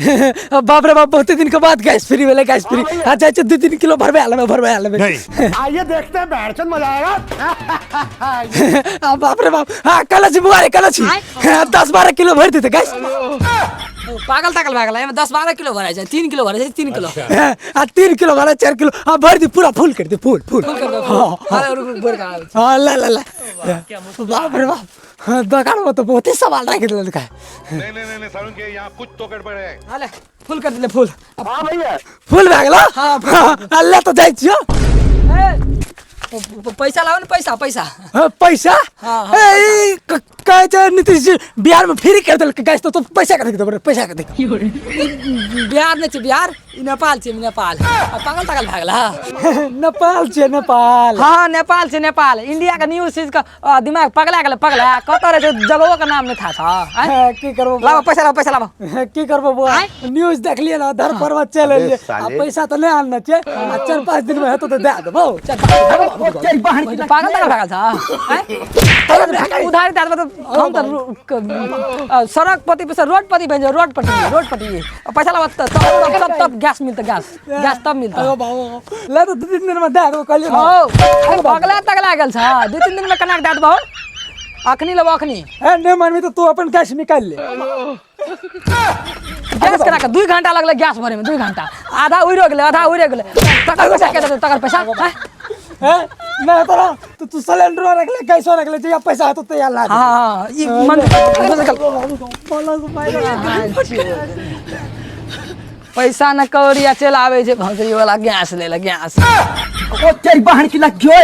बाप रे बाप, बहुते दिन के बाद गैस फ्री भेलै, गैस फ्री। आ जाइ छै 2-3 किलो भरबै आलेबै, भरबै आलेबै। आइए देखते हैं, बैठचंद मजा आएगा। आ बाप रे बाप, हाँ कल छी बुआ रे, कल छी। हाँ, 10-12 किलो भरि देतै गैस। पागल तागल भए गेलै, एहिमे 10-12 किलो भराइ छै, 3 किलो भराइ छै, 3 किलो। हाँ, आ 3 किलो भरा, 4 किलो, हाँ भरि दी, पूरा फुल कर दी, फुल फुल। फुल कर दो। हाँ, हाँ। अरे रुक, रुक, भरि कऽ आबै छी। हाँ, ले ले ले। बाप रे बाप, हाँ, दोकान में तो बहुत ही सामान रख देलकै। नहीं नहीं नहीं, नहीं सारुण के यहाँ कुछ तो गड़बड़ है। हाँ, ले, फुल कर दिले, फुल। हाँ भैया। फुल भए गेलो? हाँ, फुल। हाँ, ले तो जाइ छियो। ए, पैसा लाओ ने, पैसा, पैसा। हाँ, पैसा? हाँ, हाँ, ए, ई, कहै छै नीतीश जी बिहार में फ्री कर देलकै गैस, तो पैसा कथी देबै, पैसा कथी? बिहार नहि छै बिहार, ई नेपाल छै, नेपाल। आ पागल तागल भए गेला? नेपाल छै, नेपाल। हाँ, नेपाल छै, नेपाल। इंडिया के न्यूज चीज के दिमाग पगला गेलै, पगला। कतऽ रहै छै जगहो के नाम नहि थाह छ, आँय? हाँ, की करबो? लाबो पैसा, लाबो पैसा, लाबो। की करबो बुआ, आँय? न्यूज देखलियै ने, धर पर्वत चलि एलियै। आ पैसा तऽ नहि आनने छियै, आ 4-5 दिन में हेतौ तऽ दए देबौ। पागल तागल भए गेल छ, आँय? उधारी दए देबो तऽ हम तऽ सड़क पति पैसा, रोड पति बनि जाउ, रोड पति, रोड पति। पैसा लाबो तऽ तब, तब, तब गैस मिलतै, गैस, गैस तब मिलतै। अरे बाबू, ले तऽ 2-3 दिन में दए देबो कहलियै ने। हौ, पगला तगला गेल छ, 2-3 दिन में केना कऽ दए देबहो? अखनी लेबो, अखनी। ए, नहि मानबी तऽ तू अपन गैस निकालि ले। गैस केना कऽ? 2 घंटा लगलै गैस भरे में, 2 घंटा। आधा उड़ि गेलै, आधा उड़ि गेलै। तकर पैसा के देतै, तकर पैसा? आँय? ए, नहि तोरा तो तू सिलेंडरो रख ले, गैसो रख ले, जहिया पैसा हेतौ तहिया ला दे। हाँ, हाँ, ई मन पैसा न कौड़ी आ चलि आबै छै भौंसरी वाला गैस लै लए, गैस। ओ तेरी बहन की लग जोए।